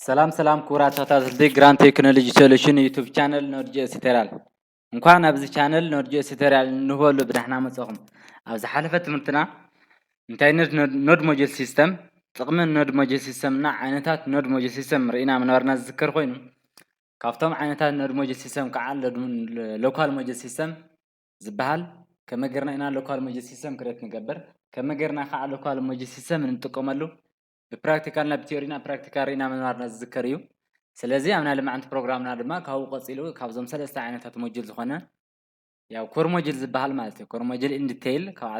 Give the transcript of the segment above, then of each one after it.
ሰላም ሰላም ክቡራት ተኸታተልቲ ግራንድ ቴክኖሎጂ ሶሉሽን ዩቱብ ቻነል ኖድ ጂ ኤስ ቱቶሪያል፣ እንኳን ኣብዚ ቻነል ኖድ ጂ ኤስ ቱቶሪያል እንህበሉ ብደሕና መጻኹም። ኣብ ዝሓለፈ ትምህርትና እንታይ ኖድ ሞጁል ሲስተም፣ ጥቕሚ ኖድ ሞጁል ሲስተም እና ዓይነታት ኖድ ሞጁል ሲስተም ርኢና ምንባርና ዝዝከር ኮይኑ፣ ካብቶም ዓይነታት ኖድ ሞጁል ሲስተም ከዓ ሎካል ሞጁል ሲስተም ዝበሃል፣ ከመይ ጌርና ኢና ሎካል ሞጁል ሲስተም ክሬት ንገብር፣ ከመይ ጌርና ከዓ ሎካል ሞጁል ሲስተም እንጥቀመሉ ብፕራክቲካል ናብ ቲዮሪና ፕራክቲካል ርኢና ምንባርና ዝዝከር እዩ። ስለዚ ኣብ ናይ ልማዕንቲ ፕሮግራምና ድማ ካብኡ ቀፂሉ ካብዞም ሰለስተ ዓይነታት ሞጁል ዝኾነ ያው ኮር ሞጁል ዝበሃል ማለት እዩ። ኮር ሞጁል ኢን ዲቴይል ካብ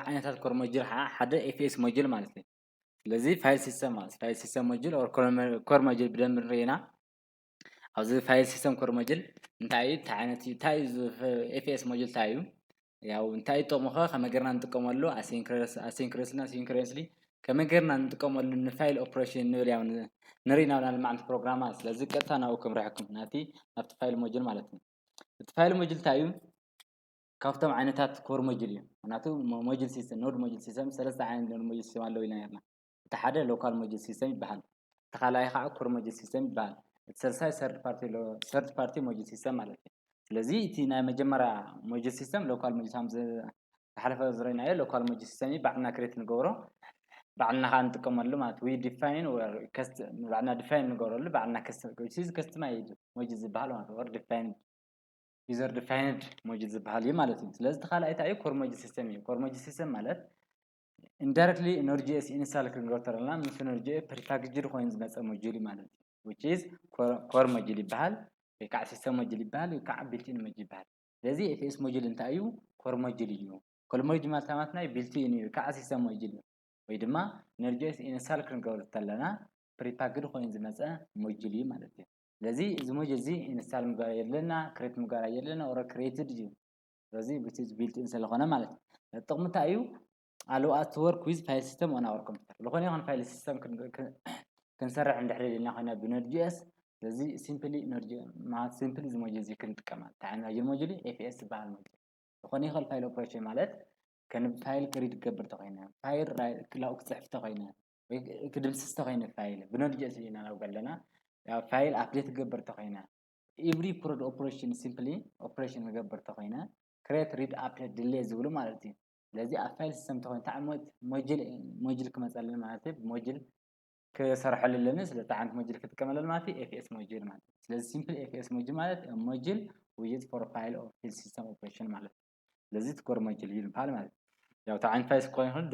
ዓይነታት ኮር ሞጁል ሓደ ኤፍ ኤስ ሞጁል ማለት እዩ። ስለዚ ፋይል ሲስተም ማለት ፋይል ሲስተም ሞጁል ኦር ኮር ሞጁል ብደንብ ንርኢ ኢና። ኣብዚ ፋይል ሲስተም ኮር ሞጁል እንታይ እዩ? እንታይ ዓይነት እዩ? እንታይ እዩ? ኤፍ ኤስ ሞጁል እንታይ እዩ? ያው እንታይ እዩ ጥቕሙ ኸ? ከመይ ጌርና ንጥቀመሉ? ኣሲንክረስ ኣሲንክረስ እና ሲንክረስሊ ከመይ ጌርና ንጥቀመሉ ንፋይል ኦፕሬሽን ንብል ያው ንርኢ ናብና ልማዕንቲ ፕሮግራማ። ስለዚ ቀጥታ ናብኡ ክምርሐኩም ናቲ ናብቲ ፋይል ሞጁል ማለት እዩ። እቲ ፋይል ሞጁል እንታይ እዩ? ካብቶም ዓይነታት ኮር ሞጁል እዩ። ምክንያቱ ሞጁል ሲስተም ኖድ ሞጁል ሲስተም ሰለስተ ዓይነት ኖድ ሞጁል ሲስተም ኣለዉ ኢና ነርና። እቲ ሓደ ሎካል ሞጁል ሲስተም ይበሃል። እቲ ካልኣይ ከዓ ኮር ሞጁል ሲስተም ይበሃል። እቲ ሰልሳይ ሰርድ ፓርቲ ሰርድ ፓርቲ ሞጁል ሲስተም ማለት እዩ። ስለዚ እቲ ናይ መጀመርያ ሞጁል ሲስተም ሎካል ሞጁል ከም ዝሓለፈ ዝረእናዮ ሎካል ሞጁል ሲስተም እዩ። ባዕልና ክሬት ንገብሮ ባዕልና ከዓ ንጥቀመሉ ማለት ዊ ዲፋይን ባዕልና ዲፋይን ንገብረሉ ባዕልና ከስተማይዝ ሞጁል ዝበሃል ማለት ወር ዲፋይን ዩዘር ዲፋይንድ ሞጁል ዝበሃል እዩ ማለት እዩ። ስለዚ እቲ ካልኣይ እንታይ እዩ? ኮር ሞጁል ሲስተም እዩ። ኮር ሞጁል ሲስተም ማለት ኢንዳይረክትሊ ኖድ ጂ ኤስ ኢንስታል ክንገብር ተለና ምስ ኖድ ጂ ኤስ ፕሪፓኬጅድ ኮይኑ ዝመፀ ሞጁል እዩ ማለት እዩ። ዊች ኢዝ ኮር ሞጁል ይበሃል ወይ ከዓ ሲስተም ሞጁል ይበሃል ወይ ከዓ ቢልት ኢን ሞጁል ይበሃል። ስለዚ ኤፍ ኤስ ሞጁል እንታይ እዩ? ኮር ሞጁል እዩ። ኮር ሞጁል ማለት ማለት ናይ ቢልት ኢን እዩ ወይ ከዓ ሲስተም ሞጁል እዩ። ወይ ድማ ኖድ ጂ ኤስ ኢንስታል ክንገብር ተለና ፕሪፓክድ ኮይኑ ዝመፀ ሞጁል እዩ ማለት እዩ። ስለዚ እዚ ሞጁል እዚ ኢንስታል ምግባር የድለና፣ ክሬት ምግባር የድለና፣ ኦረ ክሬትድ እዩ። ስለዚ ብቲ ቢልት ኢን ስለኾነ ማለት እዩ። ጥቕሚ እንታይ እዩ? ኣለው ኣስ ቱ ወርክ ዊዝ ፋይል ሲስተም ኦን ኣወር ኮምፒውተር። ዝኾነ ይኹን ፋይል ሲስተም ክንሰርሕ እንድሕር ደሊና ኮይና ብኖድ ጂ ኤስ፣ ስለዚ ሲምፕሊ ኖድ ጂ ማለት ሲምፕሊ እዚ ሞጁል እዚ ክንጥቀማ። እንታይ ዓይነት ሞጁል? ኤፍ ኤስ ዝበሃል ሞጁል። ዝኾነ ይኽእል ፋይል ኦፕሬሽን ማለት ከን ፋይል ክሪድ ክገብር ተኾይነ፣ ፋይል ላው ክፅሕፍ ተኾይነ፣ ወይ ክድምስስ ተኾይነ ፋይል ብኖድ ጂ ኤስ ኢና ናብ ገለና ፋይል ኣፕዴት ክገብር ተኾይነ፣ ኤቭሪ ክሩድ ኦፕሬሽን ሲምፕሊ ኦፕሬሽን ክገብር ተኾይነ ክሬት ሪድ ኣፕዴት ድሌት ዝብሉ ማለት እዩ። ስለዚ ኣብ ፋይል ሲስተም ተኾይኑ እንታይ ዓይነት ሞጅል ሞጅል ክመፀልን ማለት እዩ። ሞጅል ክሰርሐሉ ኣለኒ። ስለዚ እንታይ ዓይነት ሞጁል ክጥቀመሉ ማለት እዩ? ኤፍ ኤስ ሞጁል ማለት እዩ። ስለዚ ሲምፕል ኤፍ ኤስ ሞጁል ማለት ሞጁል ዊዝ ፎር ፋይል ኦር ፊል ሲስተም ኦፕሬሽን ማለት እዩ። ስለዚ እቲ ኮር ሞጁል እዩ ዝበሃል ማለት እዩ። ያው እቲ ዓይነት ፋይል ክኾን ይኽእል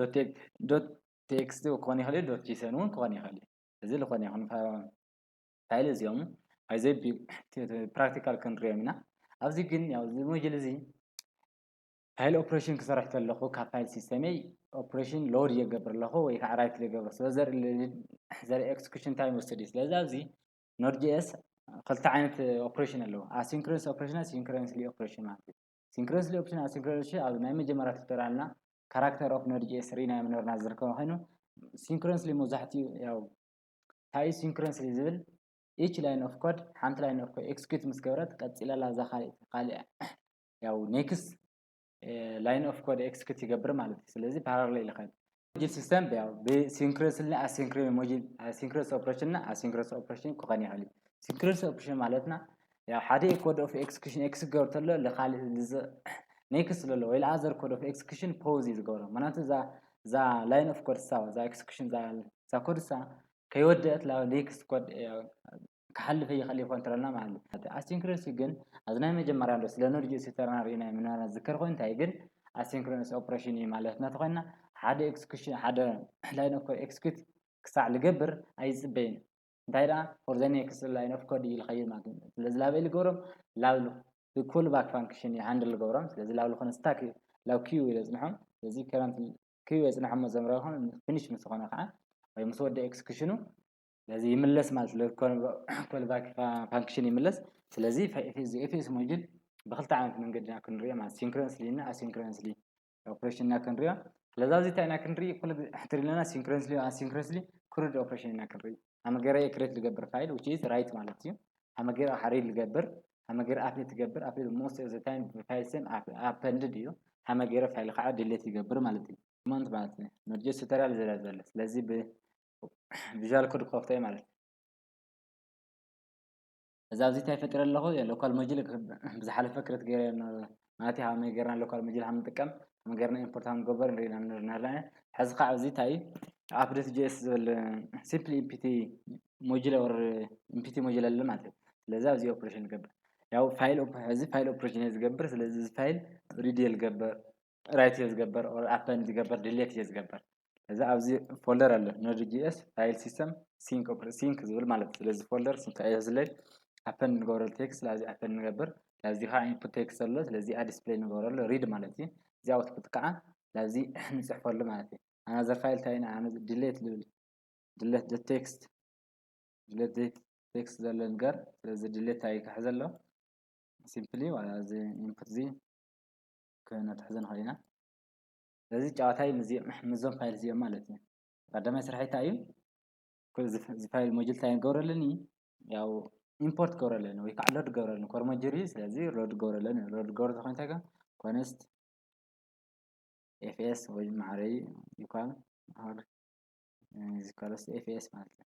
ዶት ቲ ኤክስ ቲ ክኾን ይኽእል ዶት ጄሰን እውን ክኾን ይኽእል እዩ። እዚ ዝኾነ ይኹን ፋይል እዚኦም ኣይዘይ ፕራክቲካል ክንሪኦም ኢና። ኣብዚ ግን ያው እዚ ሞጁል እዚ ፋይል ኦፕሬሽን ክሰርሕ ከለኹ ካብ ፋይል ሲስተመይ ኦፕሬሽን ሎድ የገብር ኣለኹ ወይ ከዓ ራይት የገብር ስለ ዘርኢ ኤክስኪሽን ታይም ወሰድ እዩ። ስለዚ ኣብዚ ኖድ ጂ ኤስ ክልተ ዓይነት ኦፕሬሽን ኣለዎ። ኣሲንክሮንስ ኦፕሬሽን፣ ሲንክሮንስሊ ኦፕሬሽን ማለት እዩ። ሲንክሮንስሊ ኦፕሬሽን፣ ኣሲንክሮንስ ኣብ ናይ መጀመርያ ቱቶሪያልና ካራክተር ኦፍ ኖድ ጂ ኤስ ርኢና ምንባርና ዝርከብ ኮይኑ ሲንክሮንስሊ መብዛሕትኡ ያው እንታይ ሲንክሮንስሊ ዝብል ኢች ላይን ኦፍ ኮድ ሓንቲ ላይን ኦፍ ኮድ ኤክስኪዩት ምስ ገበረት ቀፂላ ላዛ ካልእ ካልእ ያው ኔክስት ላይን ኦፍ ኮድ ኤክስኪዩት ይገብር ማለት እዩ። ስለዚ ፓራሌል ይኸድ ሞጁል ሲስተም ያው ብሲንክሮንስሊ ኣሲንክሮን ሞጁል ሲንክሮንስ ኦፕሬሽን እና ኣሲንክሮንስ ኦፕሬሽን ክኾን ይኽእል እዩ። ሲንክሮንስ ኦፕሬሽን ማለትና ያው ሓደ ኮድ ኦፍ ኤክስኪዩሽን ኤክስኪዩት ክገብር ተሎ ለካልእ ኔክስት ለሎ ወይ ለኣዘር ኮድ ኦፍ ኤክስኪዩሽን ፖዝ እዩ ዝገብሮ። ምክንያቱ እዛ እዛ ላይን ኦፍ ኮድ ሳ እዛ ኤክስኪዩሽን እዛ ኮድ ሳ ከይወደአት ላብ ኔክስት ኮድ ክሓልፍ ይኽእል ይኾን ትረና ማለት እዩ። ኣሲንክሮንስ ግን ኣብዚ ናይ መጀመርያ ኣሎ ስለ ኖድ ጂ ኤስ ተረና ርኢና ምናና ዝከር ኮይኑ እንታይ ግን ኣሲንክሮንስ ኦፕሬሽን እዩ ማለትና ተኾይና ሓደ ኤክስኪዩሽን ሓደ ላይን ኦፍ ኮድ ኤክስኪዩት ክሳዕ ልገብር ኣይፅበይን። እንታይ ደኣ for the next line of code እዩ ልኸይድ ማለት እዩ። ስለዚ ላበይ ልገብሮም ላብ ኮል ባክ ፋንክሽን እዩ ሃንድል ልገብሮም። ስለዚ ላብ ዝኾነ ስታክ ላብ ኪዩ ይበፅንሖም። ስለዚ ከረንት ኪዩ የፅንሖም መዘምረ ይኹን ፊኒሽ ምስ ዝኾነ ከዓ ወይ ምስ ወደ ኤክስኪዩሽኑ ስለዚ ይምለስ ማለት ስለ ኮል ባክ ፋንክሽን ይምለስ። ስለዚ ኤፍ ኤስ ሞጁል ብክልተ ዓይነት መንገዲ ኢና ክንሪኦ ማለት ሲንክሮንስሊ እና ኣሲንክሮንስሊ ኦፕሬሽን እና ክንሪኦ። ስለዚ ኣብዚ እንታይ ኢና ክንርኢ? ኩሉ ግዜ ሕትር ኢለና ሲንክሮንስሊ ኣሲንክሮንስሊ ክሩድ ኦፕሬሽን ኢና ክንርኢ። ሃመገረ ክሬት ልገብር ፋይል which is ራይት ማለት እዩ። ሃመገረ ሓሪድ ልገብር ሃመገረ ኣፕዴት ትገብር ኣፕዴት most of the time ፋይል ስም ኣፐንድድ እዩ። ሃመገረ ፋይል ከዓ ድሌት ይገብር ማለት እዩ። ኮማንድ ማለት እዩ። ኖድ ጂ ኤስ ቱቶሪያል ዘላ ዘሎ ስለዚ ብቪዥዋል ኮድ ክኸፍቶ ማለት እዩ። እዚ ኣብዚ እንታይ ፈጢረ ኣለኹ? ሎካል ሞጁል ብዝሓለፈ ክረት ገይረ ማለት እዩ። ሃመይ ጌርና ሎካል ሞጁል ሃም ንጥቀም፣ ሃመይ ጌርና ኢምፖርት ሃም ንገበር ንሪኢና ንርና ኣለና። ሕዚ ከዓ ኣብዚ እንታይ ኣፕዴት ጄኤስ ዝብል ሲምፕሊ ኢምፒቲ ሞጁል ኦር ኢምፒቲ ሞጁል ኣለ ማለት እዩ። ስለዚ ኣብዚ ኦፕሬሽን ንገብር። ያው ፋይል እዚ ፋይል ኦፕሬሽን እየ ዝገብር። ስለዚ እዚ ፋይል ሪድ እየ ዝገብር፣ ራይት እየ ዝገብር፣ ኦር ኣፐንድ ዝገብር፣ ድሌት እየ ዝገብር። እዚ ኣብዚ ፎልደር ኣሎ፣ ኖድ ጂ ኤስ ፋይል ሲስተም ሲንክ ሲንክ ዝብል ማለት እዩ። ስለዚ ፎልደር ሲንክ እየ ዝለይ ኣፐንድ ንገብረሉ ቴክስት፣ ስለዚ ኣፐንድ ንገብር። ስለዚ ከዓ ኢንፑት ቴክስት ኣሎ፣ ስለዚ ዲስፕሌይ ንገብረሉ ሪድ ማለት እዩ። እዚ ኣውትፑት ከዓ ስለዚ ንፅሕፈሉ ማለት እዩ። ኣናዘር ፋይል እንታይ ኢና ድሌት ዝብል ድሌት ደ ቴክስት ድሌት ደ ቴክስት ዘሎ ነገር። ስለዚ ድሌት እንታይ ክሕዘ ኣሎ? ሲምፕሊ ዋላ እዚ ኢንፑት እዚ ክነትሕዞ ንኽእል ኢና። ስለዚ ጨዋታይ ምስዚኦም ምስዞም ፋይል እዚኦም ማለት እዩ። ቀዳማይ ስራሕ እንታይ እዩ? እዚ ፋይል ሞጁል እንታይ ንገብረለኒ? ያው ኢምፖርት ገብረለኒ ወይ ከዓ ሎድ ገብረለኒ ኮር ሞጁል እዩ። ስለዚ ሎድ ገብረለኒ ሎድ ገብረ ተኮይንታ ኮንስት ኤፍኤስ ወይ ማዕረይ ኢኳል ኢኳልስ ኤፍኤስ ማለት እዩ።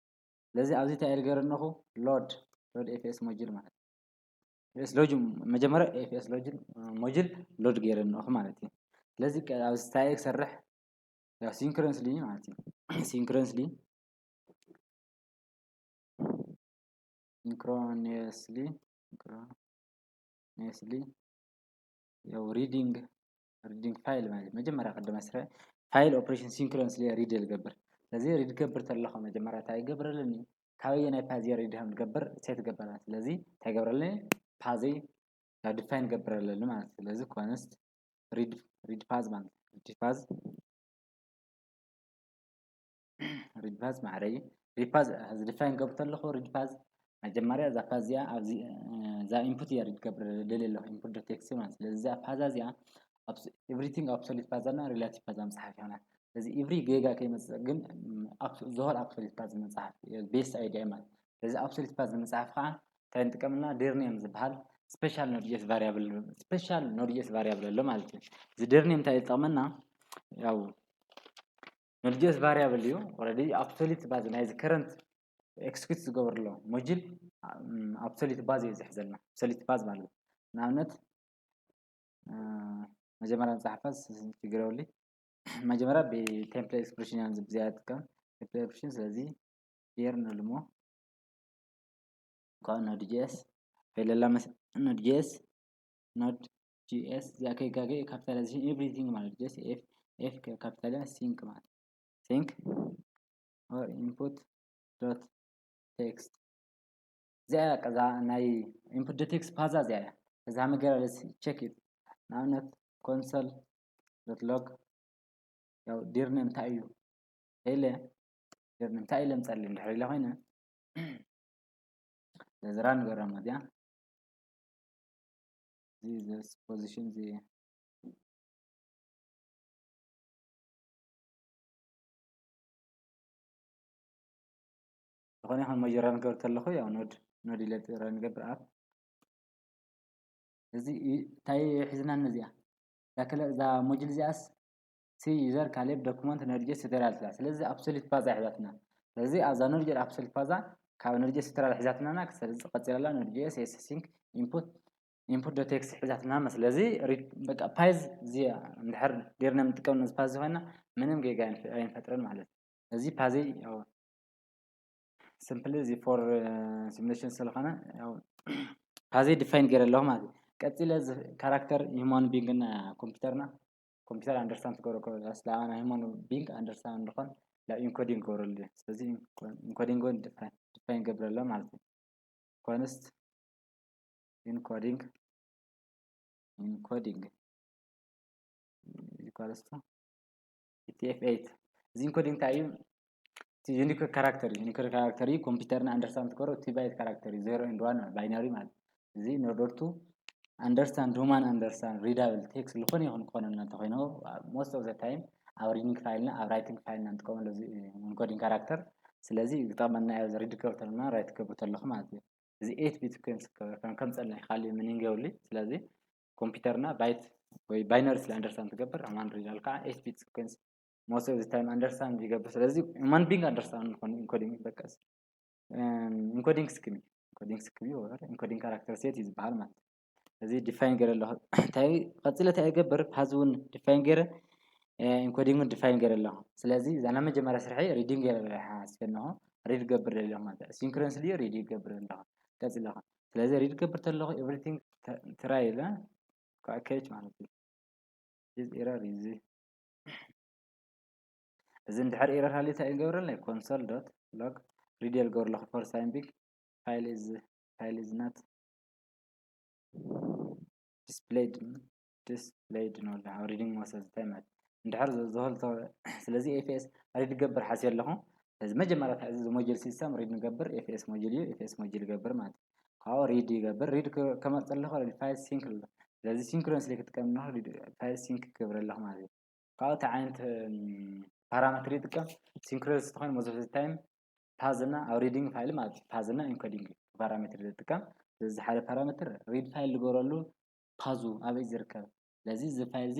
ስለዚ ኣብዚ እንታይ ገይረ ኣለኹ? ሎድ ሎድ ኤፍኤስ ሞጁል ማለት ኤፍኤስ ሎጅ መጀመሪያ ኤፍኤስ ሎጅ ሞጁል ሎድ ገይረ ኣለኹ ማለት እዩ። ስለዚ ኣብዚ እንታይ ክሰርሕ? ያው ሲንክሮንስሊ ማለት እዩ። ሲንክሮንስሊ ሲንክሮኒየስሊ ሲንክሮኒየስሊ ያው ሪዲንግ ሪዲንግ ፋይል ማለት መጀመሪያ ቅድመ ስረ ፋይል ኦፕሬሽን ሲንክሮንስሊ ሪድ ልገብር። ስለዚ ሪድ ገብር ተለኹ መጀመሪያ እንታይ ይገብረለኒ? ካበየ ናይ ፓዝ ሪድ ከም ዝገብር ሴት ገብረለኒ። ስለዚ እንታይ ገብረለኒ? ፓዘይ ያው ዲፋይን ገብረለኒ ማለት እዩ። ስለዚ ኮንስት ሪድ ሪድ ፓዝ ማለት ሪድ ፓዝ ሪድ ፓዝ ማዕረይ ሪድ ፓዝ እዚ ዲፋይን ገብር ተለኹ ሪድ ፓዝ መጀመሪያ እዛ ፓዝ እዚኣ ኣብዚ እዛ ኢንፑት እያ ሪድ ገብር ደልየ ኣለኹ ኢንፑት ዶ ቴክስት ማለት። ስለዚ እዛ ፓዛ እዚኣ ኤቭሪቲንግ ኣብሶሊት ፓዛ እና ሪላቲቭ ፓዛ ምፅሓፍ ይኾናል። ስለዚ ኤቭሪ ጌጋ ከይመፅእ ግን ዞሆል ኣብሶሊት ፓዝ ምፅሓፍ ቤስት ኣይዲያ ማለት። ስለዚ ኣብሶሊት ፓዝ ንምፅሓፍ ከዓ እንታይ ንጥቀመልና? ዲርኔም ዝበሃል ስፔሻል ኖድ ጂ ኤስ ቫሪያብል ስፔሻል ኖድ ጂ ኤስ ቫሪያብል ኣሎ ማለት እዩ። እዚ ዲርኔም እንታይ ይጠቕመና? ያው ኖድ ጂ ኤስ ቫሪያብል እዩ። ኦልሬዲ ኣብሶሊት ፓዝ ናይዚ ከረንት ኤክስኪዩት ዝገብር ኣሎ ሞጁል ኣብሶሊት ፓዝ እዩ ዝሕዘልና። ኣብሶሊት ፓዝ ማለት ንኣብነት መጀመሪያ መፅሓፋ ችግር የብሉይ። መጀመሪያ ብቴምፕሌት ኤክስፕሬሽን እያ ብዚኣ ጥቀም ቴምፕሌት ኤክስፕሬሽን። ስለዚ ሄር ንልሞ እንኳን ኖድ ጂ ኤስ ፈለላ ኖድ ጂ ኤስ ኖድ ጂ ኤስ እዚኣ ከይጋገ ካፒታላይዜሽን ኤቭሪቲንግ ማለት ጂ ኤስ ኤፍ ኤፍ ካፒታል ሲንክ ማለት ሲንክ ኦር ኢንፑት ዶት ቴክስት እዚኣ ቀዛ ናይ ኢንፑት ዶ ቴክስት ፓዛ እዚኣ እያ። እዛ መገላለሲ ቸክ ኢት ንኣብነት ኮንሶል ዶት ሎግ ያው ዲርኔም እንታይ እዩ ኢለ ዲርኔም እንታይ ኢለ ምፀሊ እንድሕር ኢለ ኮይነ ነዚ ራን ንገሮም እዚኣ እዚ ፖዚሽን እዚ ዝኾነ ይኹን መጀመርያ ንገብር ተለኹ ያው ኖድ ኖድ ኢለ ጥረ ንገብር ኣፕ እዚ እንታይ ሒዝና እዚኣ እዛ ሞጁል እዚኣስ ሲ ዩዘር ካሌብ ዶክመንት ኖድ ጂ ኤስ ቱቶሪያል ትላ ስለዚ ኣብሶሉት ፓዛ ሒዛትና ስለዚ ኣብዛ ኖድ ጂ ኤስ ኣብሶሉት ፓዛ ካብ ኖድ ጂ ኤስ ቱቶሪያል ሒዛትናና ስለዚ ቀፂላላ ኖድ ጂ ኤስ ኤስ ሲንክ ኢንፑት ኢንፑት ዶ ቴክስት ሒዛትና መስለዚ በቃ ፓይዝ እዚ እንድሕር ዲርና ንጥቀም ነዚ ፓዝ ኮይና ምንም ጌጋ ኣይንፈጥርን ማለት እዩ። እዚ ፓዚ ያው ሲምፕሊ እዚ ፎር ሲሙሌሽን ስለኾነ ያው ፓዚ ዲፋይን ገይረ ኣለኹ ማለት እዩ። ቀፂለ እዚ ካራክተር ሂማን ቢንግ እና ኮምፒውተርና ኮምፒውተር ኣንደርስታንድ ትገብሮ ስለኣና ሂማን ቢንግ ኣንደርስታንድ እንድኾን ላብ ኢንኮዲንግ ገብረሉ ስለዚ ኢንኮዲንግ ዲፋይን ገብረሎ ማለት እዩ። ኮንስት ኢንኮዲንግ ኢንኮዲንግ ኢኳልስ ቱ ኢቲ ኤፍ ኤይት እዚ ኢንኮዲንግ እንታይ እዩ? ዩኒኮድ ካራክተር እዩ። ዩኒኮድ ካራክተር እዩ። ኮምፒውተርና ኣንደርስታንድ ትገብሮ ቱ ባይት ካራክተር እዩ። ዜሮ ኤንድ ዋን ባይናሪ ማለት እዚ ኖርደር ቱ ኣንደርስታንድ ሁማን ኣንደርስታንድ ሪዳብል ቴክስት ዝኾነ ይኹን ክኾነልና እንተኮይኑ most of the time ኣብ ሪዲንግ ፋይልና ኣብ ራይቲንግ ፋይልና ንጥቀመሉ ኢንኮዲንግ ካራክተር ስለዚ ይጠቕመና ሪድ ክገብር ተለና ራይት ክገብር ተለኹ ማለት እዩ። እዚ ኤት ቢት ሲኮንስ ከምፀልና እዩ ካልእ ምኒንግ የብሉ። ስለዚ ኮምፒውተርና ባይት ወይ ባይነሪ ስለ ኣንደርስታንድ ትገብር ማን ሪዳል ከዓ ኤት ቢት ሲኮንስ most of the time understand ይገብር። ስለዚ ማን ቢንግ ኣንደርስታንድ ንኾን ኢንኮዲንግ በቃ ኢንኮዲንግ ስኪም encoding scheme or encoding character set እዩ ዝበሃል ማለት እዩ። እዚ define ገይረ ኣለኹ። እንታይ ቀፂለ እንታይ ይገብር? Path እውን define ገይረ፣ encoding እውን define ገይረ ኣለኹ። ስለዚ እዛ ናይ መጀመርያ ስርሐይ reading ገይረ ሓስበ ኣለኹ። Read ገብር ደለኹ ማለት እዩ። Synchronously read ይገብር ኣለኹ። ቀፂለ ስለዚ read ገብር ተለኹ everything try ኢለ catch ማለት እዩ። This error is እዚ እንድሕር error ሃልዩ እንታይ ይገብረልና? Console dot log read ይገብር ኣለኹ። For time being file is file is not displayed displayed ነው። Reading most of the time ማለት እንድሕር ዝህልቶ። ስለዚ ኤፍኤስ read ገብር ሓስየ ኣለኹ። ስለዚ መጀመርያ እዚ module system read ንገብር ኤፍኤስ module እዩ። ኤፍኤስ module ይገብር ማለት ካብኡ read ይገብር። Read ከመርፅ ኣለኹ file sync ኣሎ። ስለዚ synchronously ክትጥቀም ኣለኹ። File sync ክገብር ኣለኹ ማለት እዩ። ካብኡ እንታይ ዓይነት parameter ይጥቀም? Synchronous ተኾይኑ most of the time path እና ኣብ reading file ማለት እዩ። Path እና encoding parameter ዝጥቀም። ስለዚ ሓደ parameter read file ዝገብረሉ path ኡ ኣበይ ዝርከብ? ስለዚ እዚ file እዚ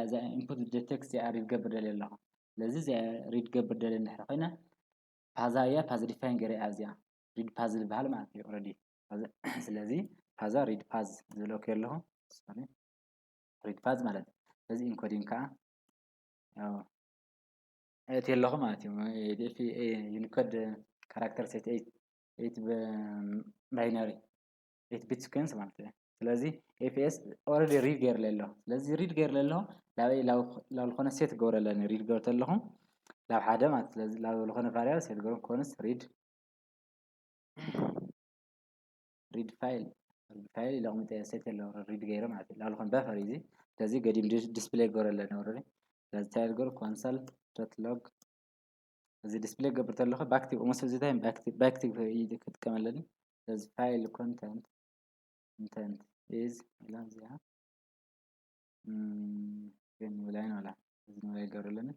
እዚኣ input text እዚኣ read ገብር ደልየ ኣለኹ። ስለዚ እዚኣ read ገብር ደልየ እንድሕር ኮይነ path እያ፣ path define ገይረ እያ እዚኣ read path ዝበሃል ማለት እዩ already። ስለዚ path ዛ read path ዝብሎ ኣለኹ። Sorry፣ read path ማለት እዩ። ስለዚ encoding ከዓ ያው eight ኣለኹ ማለት እዩ። Unicode character set eight፣ eight binary፣ eight bit sequence ማለት እዩ። ስለዚ ኤፍኤስ already read ገይርለ ኣለኹ። ስለዚ read ገይርለ ኣለኹ። ላብ ዝኾነ set ገብረ ኣለኒ read ገብርተ ኣለኹ። ላብ ሓደ ማለት ስለዚ ላብ ዝኾነ variable set ገብረ ኮንስ read read file read file ኢለ ኣቕሚጠ set ኣለኹ read ገይረ ማለት እዩ። ላብ ዝኾነ buffer እዩ እዚ። ስለዚ ገዲም display ገብረ ኣለኒ already። ስለዚ እንታይ ገይሩ console dot log እዚ display ገብር ተለኹ backtick most of the time backtick ክጥቀም ኣለኒ። ስለዚ file content content is ኢላ እዚኣ ግን ውላይ ንበላ እዚ ንውላይ ይገብር ኣለኒ።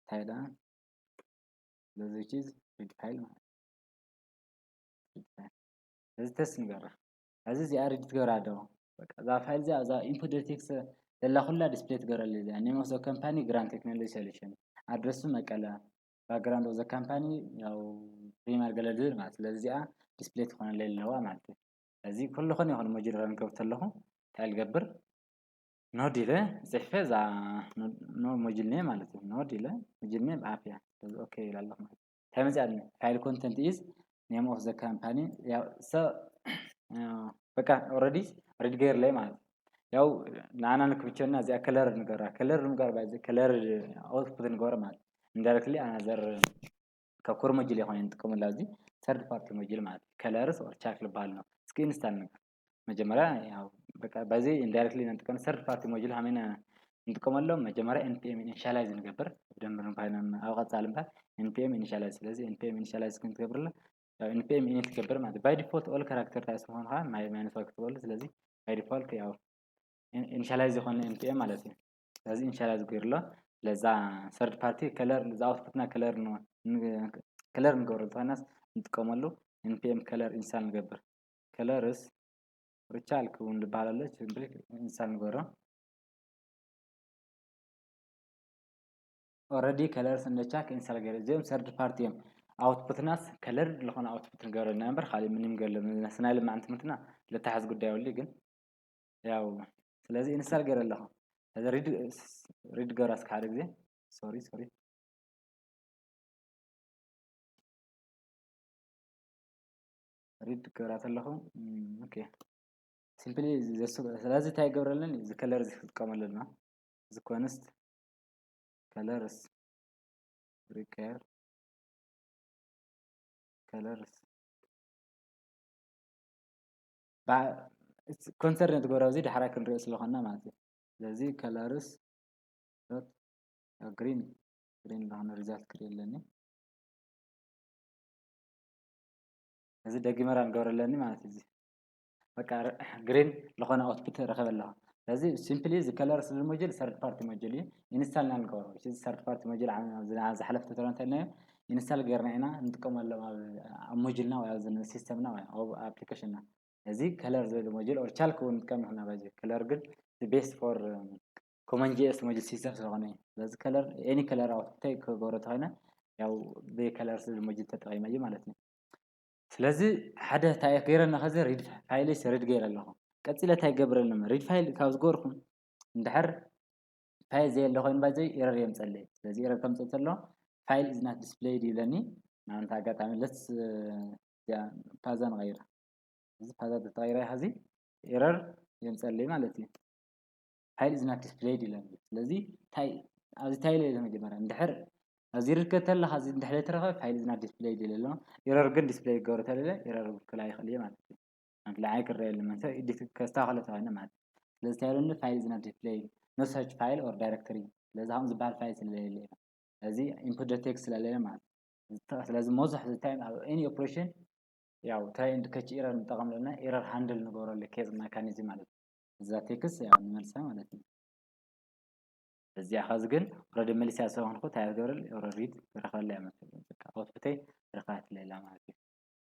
እንታይ ደኣ ስለዚ which is read file ማለት እዚ test ንገራ። እዚ እዚኣ read ትገብራ ዶ? በቃ እዛ file እዚኣ እዛ input text ዘላ ኩላ display ትገብረለይ እዚኣ። Name of the company Grand Technology Solution፣ address ኡ መቀለ፣ background of the company ያው ሪማር ገለ ዝብል ማለት ስለዚ እዚኣ display ትኾነለይ ኣለዋ ማለት እዩ። እዚ ኩሉ ኾነ ይኹን module run ገብር ተለኹ እንታይ ልገብር? Node ኢለ ጽሕፈ እዛ no module name ማለት እዩ። Node ኢለ module name app እያ። ስለዚ okay ኢለ ኣለኹ ማለት እዩ። እንታይ መጽኣኒ? File content is name of the company። ያው so በቃ already read ገይርለይ ማለት እዩ። ያው ንዓና ንክምቸና እዚኣ color ንገራ። Color ንገር ባይ color output ንገር ማለት indirectly another ካብ core module ይኾን እንጥቀመላ እዚ third party module ማለት colors or chalk ዝበሃል ነው። እስኪ install ንገር መጀመርያ ያው በቃ በዚ indirectly ንጥቀም third party module ሃመና እንጥቀመሎም መጀመርያ npm initialize ንገብር ብደንብ ንባይና ኣብ ቀጻሊ እምበር npm initialize ስለዚ npm initialize ክንትገብርለ ያው npm init ትገብር ማለት by default all character types ምዃኑ ከዓ ማይ ማይነስ ዋይ ክትበሉ ስለዚ by default ያው initialize ዝኾነ npm ማለት እዩ። ስለዚ initialize ገይርሎ ለዛ third party color ለዛ output ና color color ንገብረሉ ተኾይናስ ንጥቀመሉ npm color install ንገብር። Colors or chalk እውን ዝበሃል ኣሎ። Simply install ንገብሮ። Already colors and chalk install ገይረ እዚኦም third party እዮም። Output ናስ color ዝኾነ output ንገብረልና እምበር ካልእ ምንም ገለ ናስናይ ልማዕን ትምህርትና ለተሓዝ ጉዳይ ወሊ ግን ያው ስለዚ install ገይረ ኣለኹ። እዚ read read ገራ እስከ ሓደ ግዜ sorry sorry read ገራ ተለኹ okay simply ስለዚ እንታይ ይገብረለን እዚ color እዚ ክጥቀመሉ ኣለና እዚ const colors require colors concern ትገብሮ እዚ ዳሕራይ ክንሪኦ ስለኾና ማለት እዩ። ስለዚ colors dot green green ዝኾነ result ክርኢ ኣለኒ። እዚ ደጊመ run ንገብር ኣለኒ ማለት እዩ። በቃ green ዝኾነ output ረኸበ ኣለኹ። ስለዚ simply እዚ colors module third party module እዩ። Install ና ንገብሮ። እዚ third party module ዝሓለፈ tutorial እንታይ ኢልናዮ install ገይርና ኢና ንጥቀመሎም ኣብ module ና ወይ ኣብ system ና ወይ ኣብ application ና። እዚ color ዝብል module or chalk እውን ንጥቀም ንኽና ባይ color ግን best for common js module system ስለኾነ እዩ። ስለዚ color any color output ክገብሮ ተኾይነ ያው ብcolor ዝብል module ተጠቒመ እዩ ማለት እዩ። ስለዚ ሓደ እንታይ እየ ገይረ ኣለኹ፣ እዚ ሪድ ፋይለይስ ሪድ ገይረ ኣለኹ። ቀፂለ እንታይ ገብረ ኣለኹ፣ ሪድ ፋይል ካብ ዝገበርኩ እንድሕር ፋይል ዘየለ ኮይኑ ባይዘይ ኤረር የምፀለይ። ስለዚ ኤረር ከምፅእ እንተሎ ፋይል ኢዝ ናት ዲስፕሌይድ ይብለኒ። ንኣብነት ኣጋጣሚ ለስ እዚኣ ፓዛ ንቐይራ። እዚ ፓዛ ተተቐይራ ሐዚ ኤረር የምፀለይ ማለት እዩ። ፋይል ኢዝ ናት ዲስፕሌይድ ይብለኒ። ስለዚ እንታይ ኣብዚ እንታይ ኢለ መጀመርያ እንድሕር ኣብዚ ርከ ተለኻ እዚ እንድሕር ተረኸ ፋይል ኢዝ ናት ዲስፕሌይድ ይብለ ኣሎ። ኤረር ግን ዲስፕሌይ ክገብር ተለለ ኤረር ክላ ይኽእል እየ ማለት እዩ። ንዓይ ክረአ የለን፣ ሰብ ኤዲት ከስተኻኽሎ ተባሂልና ማለት እዩ። ስለዚ እንታይ ኢሉኒ፣ ፋይል ኢዝ ናት ዲስፕሌይድ፣ ኖ ሰች ፋይል ኦር ዳይሬክተሪ። ስለዚ ከምኡ ዝበሃል ፋይል ስለዘየለ እዩ። ስለዚ ኢንፑት ዶ ቴክስት ስለዘየለ ማለት እዩ። ዝተ-፣ ስለዚ መብዛሕትኡ ታይም ኣብ ኤኒ ኦፕሬሽን ያው ትራይ ኤንድ ካች ኤረር ንጠቐም ኣለና፣ ኤረር ሃንድል ንገብረሉ ኬዝ መካኒዝም ማለት እዩ። እዛ ቴክስት ያው ንመልሳ ማለት እዩ። እዚኣ ኸዚ ግን ኦረዲ መሊስያ ስለዝኾንኩ እንታይ እያ ትገብረለይ? ኦረዲ ሪድ ክረኽበላ እያ ማለት እዩ። በቃ ኣውትፑተይ ረኺባትለይ ኣላ ማለት እዩ።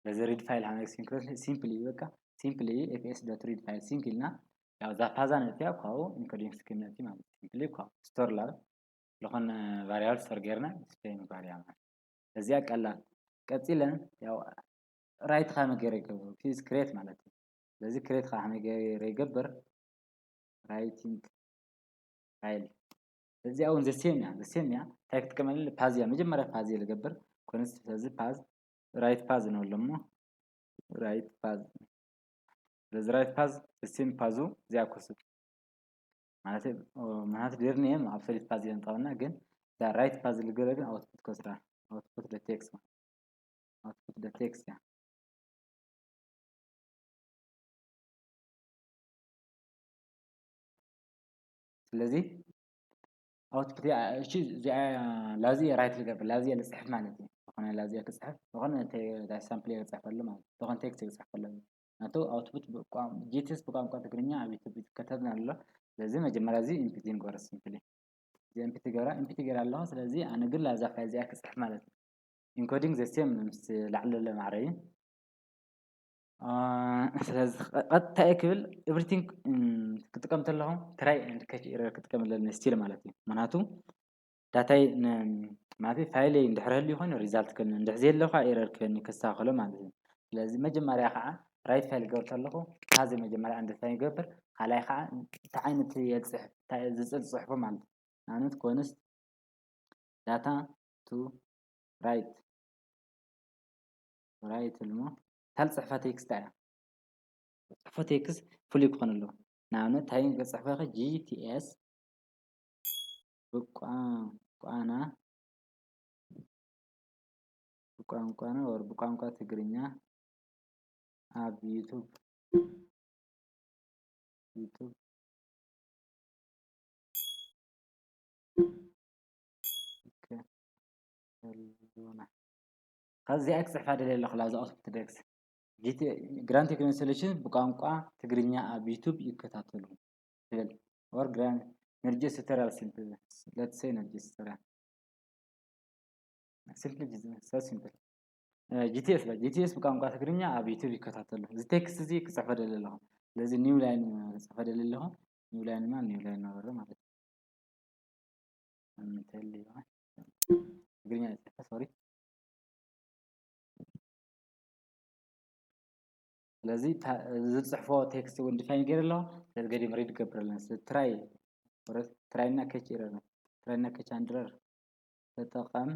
ስለዚ ሪድ ፋይል ሃመ ሲንክሮን ሲምፕሊ በቃ ሲምፕሊ ኤፍ ኤስ ዶት ሪድ ፋይል ሲንክ ኢልና ያው እዛ ፓዛ ነጥፍያ ካብኡ ኢንኮዲንግ ስኪም ነጥፊ ማለት እዩ። ሲምፕሊ እኳ ስቶር ላብ ዝኾነ ቫሪያብል ስቶር ጌርና ዲስፕሌይ ምግባር እያ ማለት እዩ። እዚኣ ቀላል። ቀጺለ ያው ራይት ከመይ ገይረ ይገብር? ፊዝ ክሬት ማለት እዩ። ስለዚ ክሬት ከመይ ገይረ ይገብር? ራይቲንግ ፋይል። እዚኣ እውን ዘሴም እያ፣ ዘሴም እያ። እንታይ ክጥቀመሉ? ፓዝ እያ። መጀመርያ ፓዝ እየ ዝገብር። ኮንስት ስለዚ ፓዝ፣ ራይት ፓዝ ንበሎ እሞ፣ ራይት ፓዝ። ስለዚ ራይት ፓዝ፣ ዘሴም ፓዙ እዚኣ ክወስድ። ማለት፣ ኦ፣ ምክንያቱ ዴርኒ እዮም ኣብ ሰሊት ፓዝ እዮም ጠቐና፣ ግን እዛ ራይት ፓዝ ዝገለ ግን ኣውትፑት ከስራ፣ ኣውትፑት ዶ ቴክስት፣ ኣውትፑት ዶ ቴክስት እያ። ስለዚ ኣውትፑት እያ፣ እሺ፣ እዚኣ ላዚ እየ ራይት ዝገብር፣ ላዚ እየ ዝፅሕፍ ማለት እዩ። ዝኾነ ላዚ እየ ክፅሕፍ፣ ዝኾነ ተ-፣ ሳምፕል እየ ክፅሕፈሉ ማለት እዩ። ዝኾነ ቴክስት እየ ክፅሕፈሉ። ናቱ ኣውትፑት ብቋ-፣ ጂ ቲ ኤስ ብቋንቋ ትግርኛ ኣብ ዩቱብ ይከተልና ኣሎ። ስለዚ መጀመርያ እዚ ኢምፒቲ ንገብሮ ሲምፕሊ። እዚ ኢምፒቲ ገብራ፣ ኢምፒቲ ገይራ ኣለኹ። ስለዚ ኣነ ግን ላዛ ፋይል እዚኣ ክፅሕፍ ማለት እዩ። ኢንኮዲንግ ዘ ሴም ምስ ላዕሊ ዘሎ ማዕረ እዩ። አ፣ ስለዚ ቀጥታ እየ ክብል ኤቭሪቲንግ፣ እም፣ ክጥቀም ተለኹ ትራይ ኤንድ ካች ኤረር ክጥቀም ኣለኒ ስቲል ማለት እዩ። ምክንያቱ ዳታይ ን-፣ ማለት ፋይለይ እንድሕር ህልዩ ኮይኑ ሪዛልት ክህልኒ፣ እንድሕር ዘየለ ኸዓ ኤረር ክህልኒ ከስተኻኽሎ ማለት እዩ። ስለዚ መጀመርያ ኸዓ ራይት ፋይል ክገብር ከለኹ ፓዝ መጀመርያ ኣንደርስታንድ ይገብር፣ ካልኣይ ኸዓ እንታይ ዓይነት እየ ዝፅሕፍ፣ እንታይ እየ ዝፅል ፅሕፎ ማለት እዩ። ንኣብነት ኮንስት ዳታ ቱ ራይት፣ ራይት እሞ እታ ዝፅሕፋ ቴክስት እያ። ዝፅሕፎ ቴክስት ፍሉይ ክኾን ኣለዎ። ንኣብነት እንታይ ክፅሕፈ ኸ? ጂ ቲ ኤስ ብቋንቋና፣ ብቋንቋና ወር ብቋንቋ ትግርኛ ኣብ ዩቱብ፣ ዩቱብ ይከታተሉና። ካብዚኣ ክፅሕፋ ደልየ ኣለኹ ላዛ ኣውትፑት ቴክስት። ጂ ቲ፣ ግራንት ቴክኖሎጂ ሶሉሽን ብቋንቋ ትግርኛ ኣብ ዩቱብ ይከታተሉ ትብል። ኦር ግራን ነርጀስ ቱቶሪያል ሲምፕል፣ ሌትስ ሴይ ነርጀስ ቱቶሪያል። ሲምፕል ጂ-፣ ሶ ሲምፕል። እ፣ ጂ ቲ ኤስ በል፣ ጂ ቲ ኤስ ብቋንቋ ትግርኛ ኣብ ዩቱብ ይከታተሉ። እዚ ቴክስት እዚ ክፅሕፈ ደልየ ኣለኹ። ስለዚ ኒው ላይን ክፅሕፈ ደልየ ኣለኹ። ኒው ላይን ማ ኒው ላይን ነበረ ማለት እዩ። እንተልዩ ትግርኛ ይፅሕፈ፣ ሶሪ። ስለዚ ታ-፣ ዝፅሕፎ ቴክስት እውን ዲፋይን ገይረ ኣለኹ። ስለዚ ገዲም ሪድ ገብር ኣለና። ስለዚ ትራይ፣ ትራይ እና ከች ኢረር፣ ትራይ እና ከች ሃንድለር ተጠቐም፣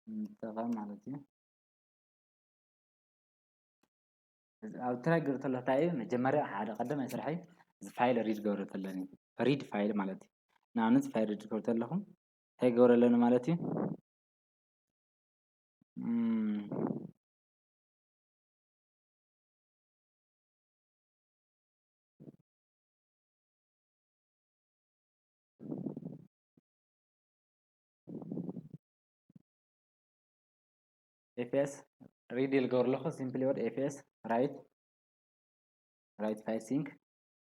ንጠቐም ማለት እዩ። እዚ ኣብ ትራይ ገብር ተሎ እንታይ እዩ? መጀመርያ ሓደ ቀዳማይ ስርሐይ እዚ ፋይል ሪድ ገብር ተለኒ። ሪድ ፋይል ማለት እዩ። ንኣብነት ፋይል ሪድ ገብር ተለኹ እንታይ ገብር ኣለኒ ማለት እዩ? እም፣ ኤፍ ኤስ ሪድ ኢል ገብር ኣለኹ። ሲምፕሊ ወርድ ኤፍ ኤስ ራይት፣ ራይት ፋይል ሲንክ።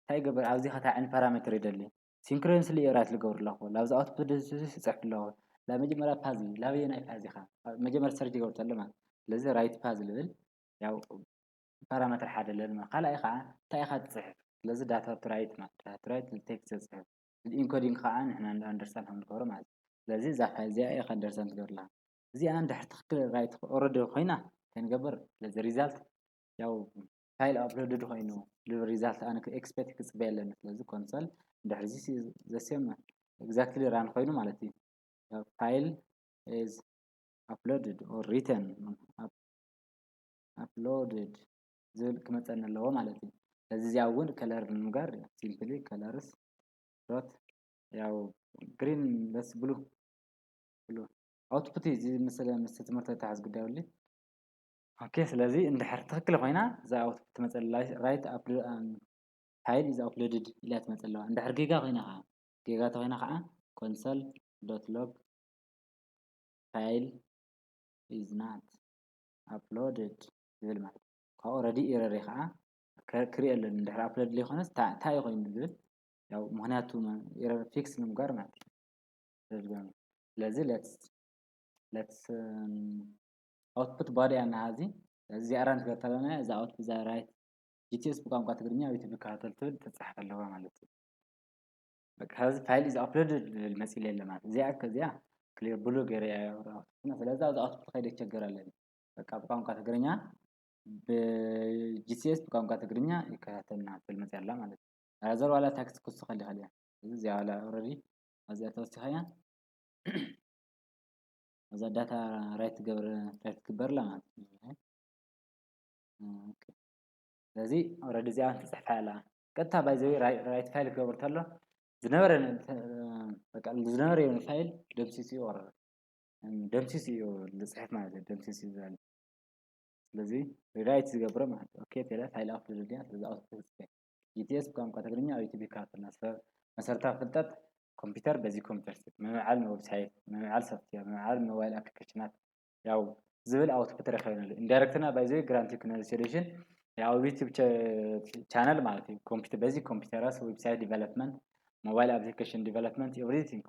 እንታይ ይገብር? ኣብዚ ኸታ ዕን ፓራሜትር ይደሊ። ሲንክሮንስሊ እዩ ራይት ልገብር ኣለኹ። ላብዚ ኣውትፑት ደስ ይፅሕፍ ኣለኹ። ላብ መጀመርያ ፓዝ እዩ። ላበየናይ ፓዝ ኢኻ? መጀመርያ ሰርች ይገብር ተሎ ማለት። ስለዚ ራይት ፓዝ ልብል። ያው ፓራሜትር ሓደ ኣለና። ካልኣይ ኸዓ እንታይ ኢኻ ትፅሕፍ? ስለዚ ዳታ ቱ ራይት ማለት፣ ዳታ ቱ ራይት ንቴክስት ዘፅሕፍ። ኢንኮዲንግ ኸዓ ንሕና እንዳ ኣንደርስታንድ ከም ንገብሮ ማለት እዩ። ስለዚ እዛ ፋይል እዚኣ ኢኻ ኣንደርስታንድ ትገብር ኣለኻ። እዚኣ እንድሕር ትኽክል ራይት ኦረዲ ኮይና፣ ከንገብር ስለዚ result ያው file uploaded ኮይኑ ዝብል result ኣነ expect ክጽበ ኣለኒ። ስለዚ console ድሕሪ እዚ the same exactly run ኮይኑ ማለት እዩ። File is uploaded or written uploaded ዝብል ክመፀኒ ኣለዎ ማለት እዩ። ስለዚ እዚኣ እውን color ንምጋር simply colors dot ያው green ደስ ብሉ ብሉ output እዚ ምስለ ምስ ትምህርቲ ተሓዝ ጉዳይ ወሊ okay። ስለዚ እንድሕር ትኽክል ኮይና እዛ output ትመፀላ right file is uploaded ኢላ ትመፀ ኣለዋ። እንድሕር ጌጋ ኮይና ከዓ ጌጋ ተኮይና ከዓ console dot log file is not uploaded ዝብል ማለት ካብ already error ከዓ ክርኢ ኣለኒ። እንድሕር upload ዘይኮነስ እንታይ እዩ ኮይኑ ዝብል ያው ምክንያቱ error fix ንምግባር ማለት እዩ። ስለዚ let's let's output body ኣና ሀዚ እዚ run ክገተለና እዛ output እዛ right ጂቲኤስ ብቋንቋ ትግርኛ ኣብ ዩቱብ ይከታተል ትብል ተጻሕፍ ኣለዋ ማለት እዩ። በቃ ሀዚ file is uploaded ዝብል መጺለ የለ ማለት እዚኣ ከዚኣ clear ብሉ ገይረ እያ ስለዚ ኣብዚ output ከይደ ይቸገር ኣለኒ። በቃ ብቋንቋ ትግርኛ ብ ጂቲኤስ ብቋንቋ ትግርኛ ይከታተልና ትብል መጺኣ ኣላ ማለት እዩ። ዘር ዋላ ታክስ ክሱ ከሊ ከሊያ እዚ እዚኣ ዋላ already ኣብዚኣ ተወሲኻ እያ። እዛ data write ትገብር write ትግበር ኣላ ማለት እዩ። ስለዚ already እዚኣ ትፅሕፋ ኣላ። ቀጥታ by the way write file ክገብር ተሎ ዝነበረ በቃ ዝነበረ የሆነ file ደምሲሱ ይቆርር ደምሲሱ እዩ ዝፅሕፍ ማለት እዩ። ደምሲሱ ይዛል ስለዚ rewrite ዝገብሮ ማለት እዩ። okay ተለ file upload ድያ ስለዚ output ጂቲኤስ ብቋንቋ ትግርኛ ኣብ ዩቱብ ይከታተልና። መሰረታዊ ፍልጠት ኮምፒውተር በዚ ኮምፒውተር ምምዕዓል ንዌብሳይት ምምዕዓል software ምምዕዓል mobile application ኣት ያው ዝብል output ረኺበናሉ። Indirect ና by the way Grand Technology Solution ያው ዩቱብ channel ማለት እዩ። ኮምፒውተር በዚ ኮምፒውተር website development mobile application development everything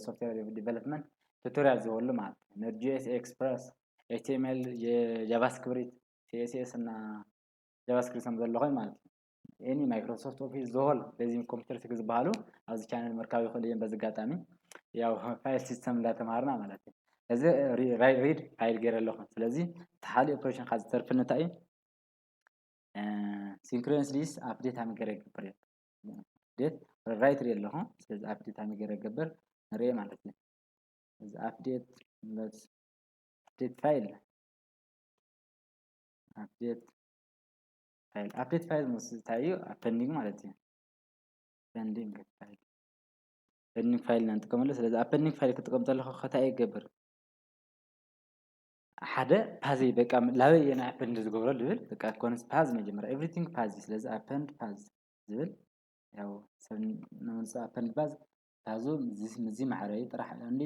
software development tutorial ዝበሉ ማለት እዩ። Node.js Express ኤች ቲ ኤም ኤል JavaScript ሲ ኤስ ኤስ እና JavaScript ከም ዘሎ ኮይኑ ማለት እዩ። any Microsoft Office the whole በዚ ኮምፒውተር ስክ ዝበሃሉ ኣብዚ channel ምርካብ ይኽእሉ እዮም። በዚ ኣጋጣሚ ያው file system እንዳተማሃርና ማለት እዩ። እዚ read file ገይረ ኣለኹ። ስለዚ እቲ ሓደ operation ካብ ዝተርፍኒ እንታይ እዩ? Synchronous update ኣመ ገይረ ይገብር እየ። Update right ሪእ ኣለኹ። ስለዚ update ኣመ ገይረ ይገብር ንሪኦ ማለት እዩ። እዚ update update file update file update file ምስ እንታይ እዩ? Appending ማለት እዩ። Appending file appending file ኢና ንጥቀመሉ። ስለዚ appending file ክጥቀም ከለኹ ከታይ ይገብር ሓደ ፓዚ በቃ ላበይ እየ append ዝገብሮ ዝብል በቃ ኮንስ ፓዝ መጀመርያ everything ፓዚ ስለዚ append ፓዝ ዝብል ያው ሰብ ንምልሶ append ፓዝ ፓዙ ምዚ ማዕረዩ ጥራሕ እንዲ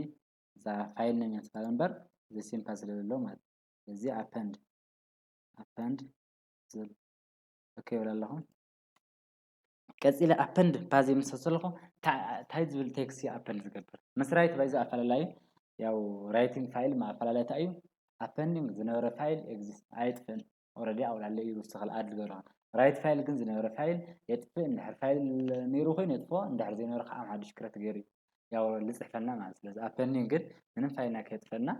እዛ file name እያ ትባል እምበር the same ፓዝ ስለ ዘለዎ ማለት እዚ append append ዝብል okay ይብል ኣለኹ። ቀፂለ append ፓዝ ምስ ከሰልኩ እንታይ ዝብል text እዩ append ዝገብር ምስ write by the ኣፈላላዩ ያው writing file ኣፈላላይ እንታይ እዩ appending ዝነበረ file exist ኣየጥፍእን already ኣብኡ ኣሎ እዩ ዝወስኸል add ዝገብር write file ግን ዝነበረ file የጥፍእ እንድሕር file ነይሩ ኮይኑ የጥፍኦ እንድሕር ዘይነበረ ከዓ ሓዱሽ create ገይሩ ያው ዝፅሕፈልና ማለት ስለዚ appending ግን ምንም file ና ከየጥፈና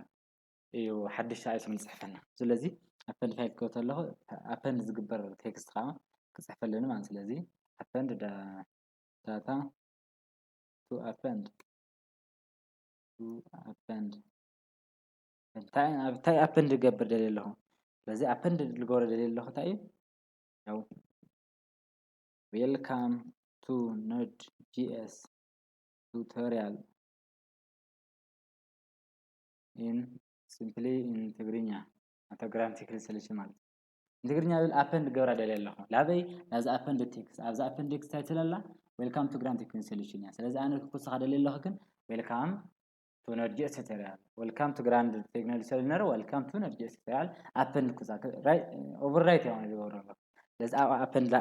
እዩ ሓድሽ ኣይስም ዝፅሕፈና ስለዚ append file ክከብት ኣለኹ append ዝግበር text ከዓ ክፅሕፈለኒ ማለት ስለዚ append data to append to append እንታይ append ዝገብር ደልየ ኣለኹ ስለዚ append ዝገብሮ ደልየ ኣለኹ እንታይ እዩ ያው welcome to Node.js tutorial in simply in ትግርኛ ኣቶ Grand Technology Solution ማለት ንትግርኛ ዝብል append ክገብራ ደልየ ኣለኹ ላበይ ናብዚ append text ኣብዚ append text title ኣላ welcome to Grand Technology Solution እያ ስለዚ ኣነ ክኩስኻ ደልየ ኣለኹ ግን welcome to Node.js tutorial welcome to Grand Technology Solution welcome to Node.js tutorial append ኩዛ overwrite እያ ዝገብረ ኣለኹ ስለዚ append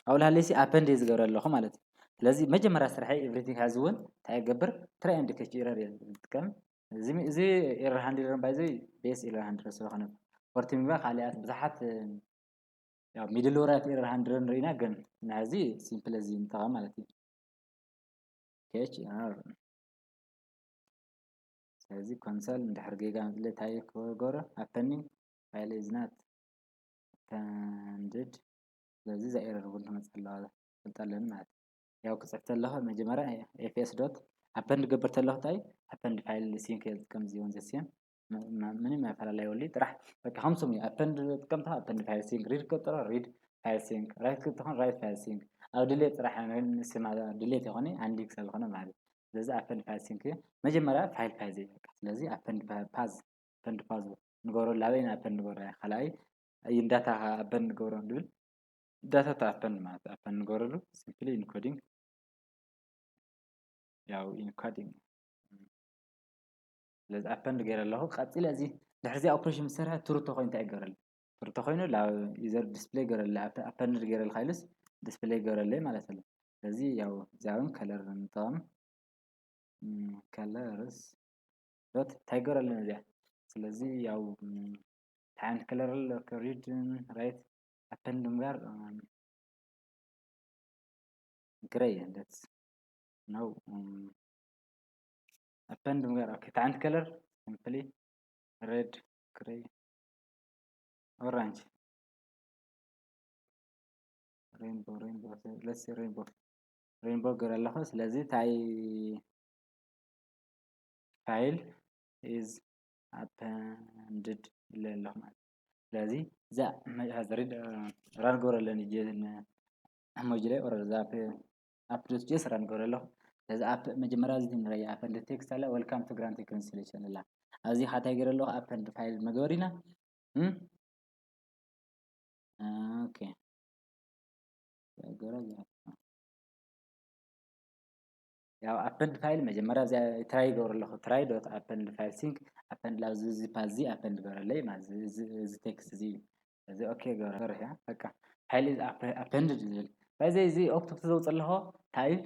ኣብኡ ላሃለይሲ append እየ ዝገብረ ኣለኹ ማለት እዩ ስለዚ መጀመርያ ስርሐይ everything has እውን እንታይ ገብር try and catch error እየ ዝጥቀም እዚ error handler by the way base error handler ስለኾነ forty ምግባር ካልኣት ብዙሓት ያው middleware error handler ርኢና ግን ናዚ simple እዚ ንጠቐም ማለት እዩ catch error ስለዚ console እንድሕር ጌጋ እንታይ ክገብሮ appending file is not appended። ስለዚ እዛ error እውን ትመፅእ ኣለዋ፣ ክፈልጥ ኣለኒ ማለት እዩ። ያው ክፅሕፍ ተለኹ መጀመርያ ኤፍኤስ ዶት ኣፐንድ ክገብር ተለኹ እንታይ ኣፐንድ ፋይል ሲንክ እየ ዝጥቀም። እዚውን ዘስየም ምንም ኣይፈላለ የብሉ። ጥራሕ በቃ ከምስም እዩ። ኣፐንድ ጥቀምታ ኣፐንድ ፋይል ሲንክ፣ ሪድ ቀጥሮ ሪድ ፋይል ሲንክ፣ ራይት ክትኾን ራይት ፋይል ሲንክ። ኣብ ድሌት ጥራሕ ስማ ድሌት ይኾነ ኣንዲክ ስለዝኾነ ማለት እዩ። ስለዚ ኣፐንድ ፋይል ሲንክ መጀመርያ ፋይል ፋይል ዘይ በቃ። ስለዚ ኣፐንድ ፓዝ ኣፐንድ ፓዝ ንገሮ ላበይ ኣፐንድ ንገሮ ካልኣይ እንዳታ ኣፐንድ ንገብሮ ንብል። ዳታ ኣፐንድ ማለት ኣፐንድ ንገረሉ ሲምፕሊ ኢንኮዲንግ ያው ኢንኮዲንግ። ስለዚ ኣፐንድ ገይረ ኣለኹ። ቀፂለ እዚ ድሕሪ እዚ ኦፕሬሽን ምስ ሰርሐ ትሩ ተኮይኑ እንታይ ይገረሉ? ትሩ ተኮይኑ ዩዘር ዲስፕሌይ ገረሉ። ኣፐንድ ገይረልካ ኢሉስ ዲስፕሌይ ገረለይ ማለት ኣሎ። ስለዚ ያው እዚኣ እውን ከለር ንጠቐም። ከለርስ ዶት እንታይ ገረሉ እዚኣ። ስለዚ ያው እንታይ ዓይነት ከለር ኣሎ? ሪድ ራይት ኣፐንድ ምግባር ግረይ ለት ነው። ኣፐንድ ምግባር ኦኬ። እንታይ ዓይነት ከለር? ሲምፕሊ ሬድ፣ ግረይ፣ ኦራንጅ፣ ሬንቦ ሬንቦ ለሲ ሬንቦ ሬንቦ ገረ ኣለኹ። ስለዚ እንታይ ፋይል ኢዝ ኣፐንድድ ኢለ ኣለኹ ማለት እዩ። ስለዚ እዛ ራን ገብረ ኣለኒ ሞጁለ ኦረ እዛ ኣፕ ዶት ጄስ ራን ገብረ ኣለኹ። ስለዚ ኣፕ መጀመርያ እዚ ንረያ ኣፐንድ ቴክስት ኣላ welcome to Grant Reconciliation ኣላ። ኣብዚ ሓታይ ገረ ኣለኹ ኣፐንድ ፋይል መግበሪና ኦኬ ገረ ያው ኣፐንድ ፋይል መጀመርያ እዚኣ ትራይ ይገብር ኣለኹ። ትራይ ዶት ኣፐንድ ፋይል ሲንክ ኣፐንድ ላብ እዚ ፓዝ እዚ ኣፐንድ ገበረለይ ማለት እዚ ቴክስት እዚ እዚ ኦኬ ገበረ ገርያ በቃ ፋይል ኣፐንድ ዝብል ባይዘ እዚ ኦክቶፕ ዘውፅ ኣለኹ ታይፕ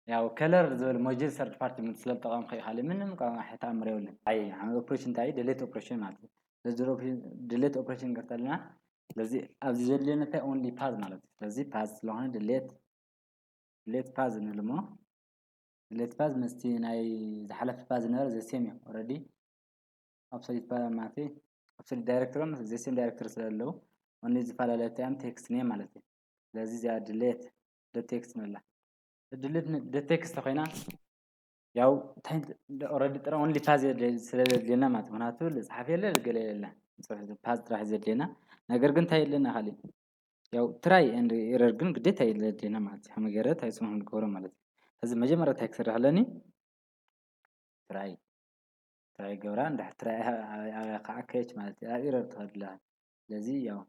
ያው ከለር ዝብል ሞጁል ሰርድ ፓርቲ ስለ ዝጠቐምከ እዩ። ካልእ ምንም ተኣምር የብሉን። ኣይ ኦፕሬሽን እንታይ ድሌት ኦፕሬሽን ማለት እዩ። ስለዚ ድሌት ኦፕሬሽን ገርተልና ስለዚ ኣብዚ ዘድልየና እንታይ ኦንሊ ፓዝ ማለት እዩ። ስለዚ ፓዝ ስለሆነ ድሌት ድሌት ፓዝ ንብል እሞ ድሌት ፓዝ ምስቲ ናይ ዝሓለፈ ፓዝ ዝነበረ ዘሴም እዩ። ኦረዲ ኣብሶሊት ማለት ኣብሶሊት ዳይሬክተሮም ዘሴም ዳይሬክተር ስለ ዘለዉ ኦንሊ ዝፈላለየ እንታይ እዮም ቴክስት ኔም ማለት እዩ። ስለዚ እዚኣ ድሌት ዶ ቴክስት ንብላ ድሌት ዶ ቴክስት ኮይና ያው ኦረዲ ጥረ ኦንሊ ፓዝ ስለ ዘድልየና ማለት ምክንያቱ ዝፅሓፍ የለ ገለ የለ ፓዝ ጥራሕ ዘድልየና ነገር ግን እንታይ የለና ካሊእ ያው ትራይ ኤንድ ኤረር ግን ግዴታ የለ ዘድልየና ማለት እዩ። ከመይ ገይረ እንታይ ስሙ ክንገብሮ ማለት እዩ። እዚ መጀመርያ እንታይ ክሰርሕ ኣለኒ ትራይ ትራይ ገብራ እንድሕር ትራይ ከዓ ከች ማለት እዩ። ኣብ ኤረር ትኸድላ ስለዚ ያው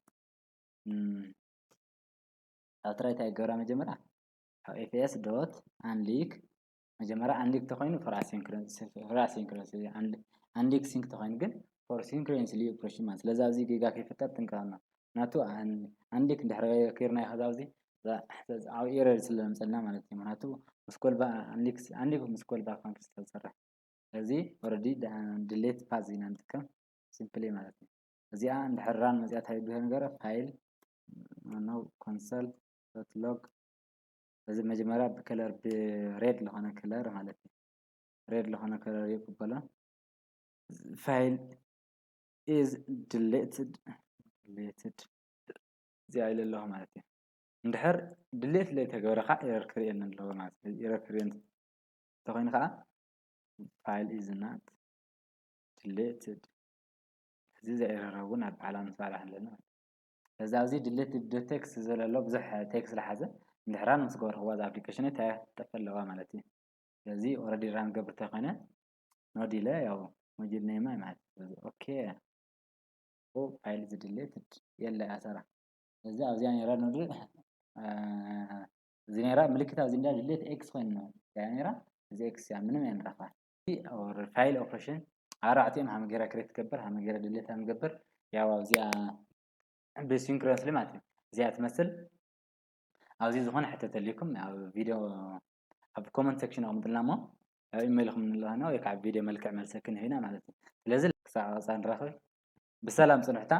ኣብ ትራይ እንታይ ገብራ መጀመርያ ኣብ ኤፍኤስ ዶት ኣንሊክ መጀመርያ ኣንሊክ ተኮይኑ ፎር ኣሲንክሮንስ ኣንሊክ ሲንክ ተኮይኑ ግን ፎር ሲንክሮንስሊ ኦፕሬሽን ማለት ስለዚ ኣብዚ ጌጋ ከይፍጠር ጥንቀቐና ናቱ ኣንሊክ እንድሕር ከይርና ከዛ ኣብዚ ኣብ ኤረር ስለ ዘምፀልና ማለት እዩ ምክንያቱ ምስ ኮልባ ኣንሊክ ምስ ኮልባ ኮንክስ ተሰርሕ ስለዚ ኦረዲ ድሌት ፓዝ ኢና ንጥቀም ሲምፕሊ ማለት እዩ። እዚኣ እንድሕር ራን መፅያ እንታይ ብዝብል ገረ ፋይል ነው ኮንሰል ዶት ሎግ በዚ መጀመርያ ብከለር ብሬድ ለኾነ ከለር ማለት እዩ። ሬድ ለኾነ ከለር ይቅበሎ ፋይል ኢዝ ድሌትድ ድሌትድ እዚኣ ኢለ ኣለኹ ማለት እዩ። እንድሕር ድሌት ለይተገበረ ከዓ ኤረር ክርእየኒ ኣለዎ ማለት እዩ። ኤረር ክርእየኒ እንተኮይኑ ከዓ ፋይል ኢዝ ናት ድሌትድ እዚ ዘኤረረቡ ናብ ባዕላ ምስ ባዕላ ኣለና። ስለዚ ኣብዚ ድሌት ዶ ቴክስት ዝብል ኣሎ ብዙሕ ቴክስት ዝሓዘ እንድሕራን ምስ ገበርክዋ እዚ ኣፕሊኬሽን እንታይ ጠፍ ኣለዋ ማለት እዩ። ስለዚ ኦረዲ ራን ገብር ተኮይነ ኖድ ኢለ ያው ሞጁል ኔማ ማለት እዩ። ስለዚ ኦኬ ፋይል ዝድሌት የለ ኣሰራ እዚ ኣብዚኣ ነራ ኖድ እዚ ነራ ምልክት ኣብዚ እንዳ ድሌት ኤክስ ኮይኑ ነራ እዚ ኤክስ እያ ምንም እያ ንረኽባ ፋይል ኦፕሬሽን ኣራዕቲኦም ሃመ ገይራ ክሬት ትገብር ሃመ ገይራ ድሌት ሃመ ገብር ያው ኣብዚኣ ብሲንክሮንስሊ ማለት እዩ እዚኣ ትመስል ኣብዚ ዝኾነ ሕቶ ተልይኩም ኣብ ቪድዮ ኣብ ኮመንት ሴክሽን ኣቕምጥልና እሞ ኣብ ኢሜይልኩም ንለሆነ ወይ ከዓ ቪድዮ መልክዕ መልሰክን ህቢና ማለት እዩ ስለዚ ክሳዕ ቀፃ ንራኸብ ብሰላም ፅንሕታ